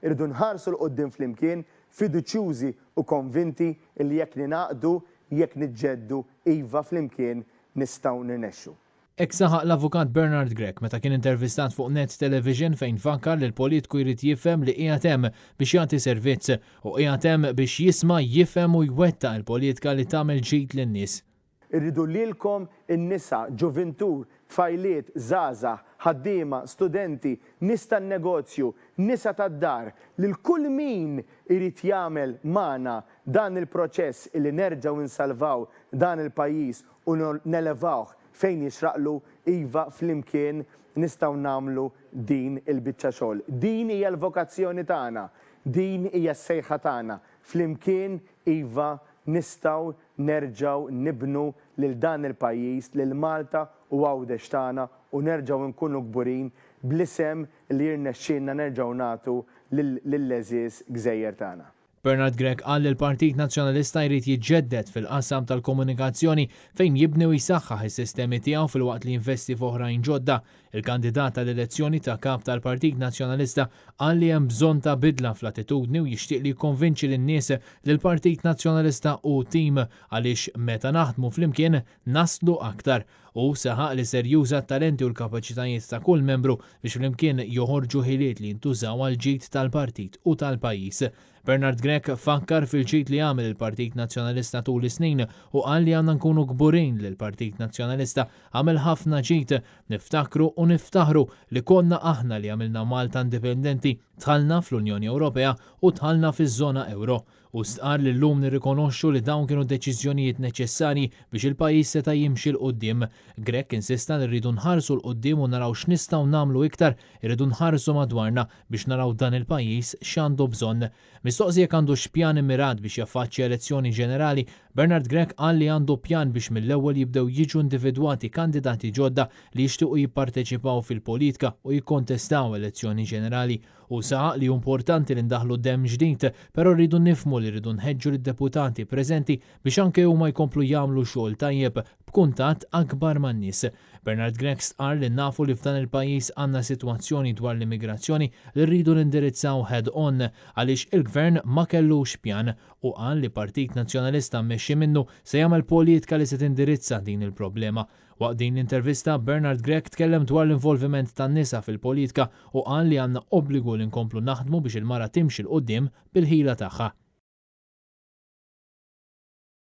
Irridu nħarsu 'l quddiem flimkien, fiduċjużi u konvinti illi jekk ningħaqdu, jekk niġġeddu, iva flimkien nistgħu nirnexxu. Hekk saħaq l-Avukat Bernard Grech meta kien intervistat fuq Net Television fejn fakkar li l-politku jrid jifhem li qiegħed hemm biex jagħti servizz u qiegħed hemm biex jisma', jifhem u jwettaq il-politika li tagħmel ġid lin-nies. Irridu lilkom in-nisa, ġuvintur, tfajliet, żgħażagħ, ħaddiema, studenti, nies tan-negozju, nisa tad-dar, lil kull min irid jagħmel magħna dan il-proċess illi nerġgħu nsalvaw dan il-pajjiż u nelevawh fejn jixraqlu, iva flimkien nistgħu nagħmlu din il-biċċa xogħol. Din hija l-vokazzjoni tagħna, din hija s-sejħa tagħna. Flimkien iva nistgħu nerġgħu nibnu lil dan il-pajjiż, lil Malta u Għawdex tagħna u nerġgħu nkunu kburin bl-isem li jirnexxielna nerġgħu nagħtu lill-għeżież gżejjer tagħna. Bernard Grech qal li l-Partit Nazzjonalista jrid jiġġedded fil-qasam tal-komunikazzjoni fejn jibni u jsaħħaħ is-sistemi tiegħu filwaqt li jinvesti f'oħrajn ġodda. Il-kandidat għall-elezzjoni ta' Kap tal-Partit Nazzjonalista qal li hemm bżonn ta' bidla fl-attitudni u jixtieq li jikkonvinċi lin-nies li l-Partit Nazzjonalista hu tim għaliex meta naħdmu flimkien naslu aktar. Hu saħaq li ser juża t-talenti u l-kapaċitajiet ta' kull membru biex flimkien joħorġu ħiliet li jintużaw għall-ġid tal-partit u tal-pajjiż. Bernard Grech fakkar fil-ġid li għamel il-Partit Nazzjonalista tul is-snin u qal li għandna nkunu kburin li l-Partit Nazzjonalista għamel ħafna ġid. Niftakru u niftaħru li konna aħna li għamilna Malta indipendenti, dħalna fl-Unjoni Ewropea u dħalna fiż-żona ewro. Hu stqarr li llum nirrikonoxxu li dawn kienu deċiżjonijiet neċessarji biex il-pajjiż seta' jimxi 'l quddiem. Grech insista li rridu nħarsu 'l quddiem u naraw x'nistgħu nagħmlu iktar, irridu nħarsu madwarna biex naraw dan il-pajjiż x'għandu bżonn. Mistoqsi jekk għandux pjan immirat biex jaffaċċja elezzjoni ġenerali, Bernard Grech qal li għandu pjan biex mill-ewwel jibdew jiġu individwati kandidati ġodda li jixtiequ jipparteċipaw fil-politka u jikkontestaw elezzjoni ġenerali. Hu saħaq li hu importanti li ndaħħlu demm ġdid, però rridu nifhmu li rridu nħeġġu lid-deputati preżenti biex anke huma jkomplu jagħmlu xogħol tajjeb b'kuntatt akbar man-nies. Bernard Grech stqarr li nafu li f'dan il-pajjiż għandna sitwazzjoni dwar l-immigrazzjoni li rridu nindirizzaw head on għaliex il-Gvern ma kellux pjan. Hu qal li Partit Nazzjonalista mmexxi minnu se jagħmel politka li se tindirizza din il-problema. Waqt din l-intervista, Bernard Grech tkellem dwar l-involviment tan-nisa fil-politka u qal li għandna obbligu li nkomplu naħdmu biex il-mara timxi 'l quddiem bil-ħila tagħha.